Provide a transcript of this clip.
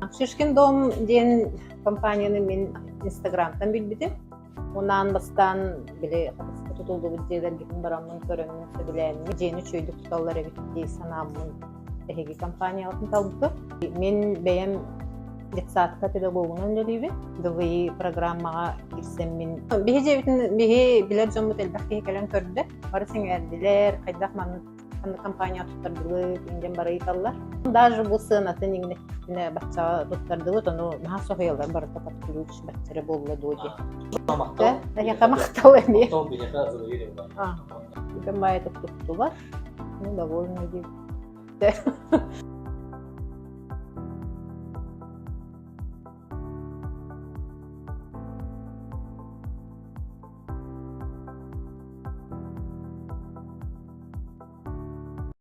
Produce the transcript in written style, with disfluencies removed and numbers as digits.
Шишкин дом диэн компанияны мин Инстаграмтан билбитим. Унаан бастаан били хатыска тутуллубут дьиэлэргитин бараммын көрөммүн сөбүлээммин дьиэни үчүгэйдик туталлар эбит дии санааммын эһиги компанияҕытын талбытым. Мин бэйэм детсадка педагогунан үлэлиибин. ДВИ программаҕа киирсэммин. Биһи дьиэбитин биһи билэр дьоммут элбэх киһи кэлэн көрдө. Бары сэҥээрдилэр, хайдах маннык ханнык компания туттардыбыт диэн бары ыйыталлар. Даже бу сыанатын иҥнэттинэ баччаҕа туттардыбыт, ону наһаа соһуйаллар барыта под ключ баччара буолла дуо диэн. Махтал. Эһиэхэ махтал эмиэ. Махтал биһиэхэ задавили. Үкэн баайытык туттулар. Ну, довольны диэбиттэр.